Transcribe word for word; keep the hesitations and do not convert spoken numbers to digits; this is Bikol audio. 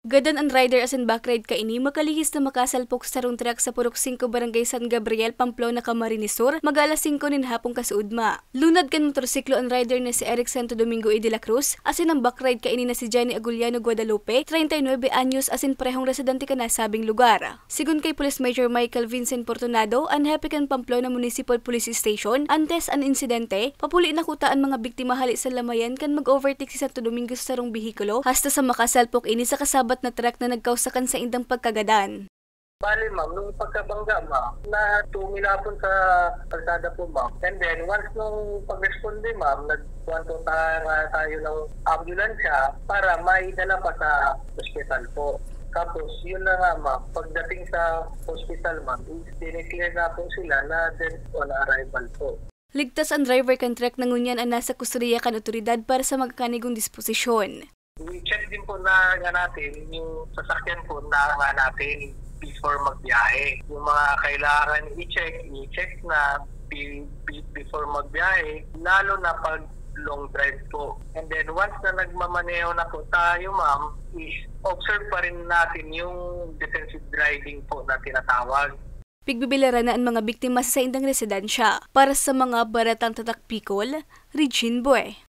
Gadan an rider asin back ride kaini makalihis na makasalpok sa sarong truck sa Purok singko, Barangay San Gabriel, Pamplona, Camarines Sur, mag-aalas singko nin hapon kasuodma. Lunad kan motorsiklo an rider na si Eric Santo Domingo y de la Cruz asin an back ride kaini na si Jenny Aguliano Guadalupe, treinta y nuebe anyos, asin parehong residente kan nasabing lugar. Sigon kay Police Major Michael Vincent Fortunado, an hepe kan Pamplona Municipal Police Station, antes an insidente, papuli na kuta an mga biktima hale sa lamayan kan mag-overtake si Santo Domingo sa sarong behikulo, hasta sa makasalpok ini sa kasabat na truck na nagkausa kan saindang pagkagadan. Bali, ma'am, nung pagkabangga, ma'am, na tumilapon sa kalsada po, ma'am. And then, once nung pag-responde, ma'am, nagkuhan po ta-, tayo ng ambulansya para maidala pa sa ospital po. Tapos, yun na nga, ma'am, pagdating sa hospital, ma'am, is dineclare na po sila na dead on arrival po. Ligtas an driver kan truck na ngunyan an nasa kustodiya kan otoridad para sa mga kanigong disposisyon. I-check din po na nga natin yung sasakyan po na nga natin before magbiyahe. Yung mga kailangan i-check, i-check na be-, be-, before magbiyahe, lalo na pag long drive po. And then once na nagmamaneho na po tayo, ma'am, i-observe pa rin natin yung defensive driving po na tinatawag. Pigbibilaran na an mga biktima sa saindang residensya. Para sa mga Baretang Tatak Bicol, Regine Bue.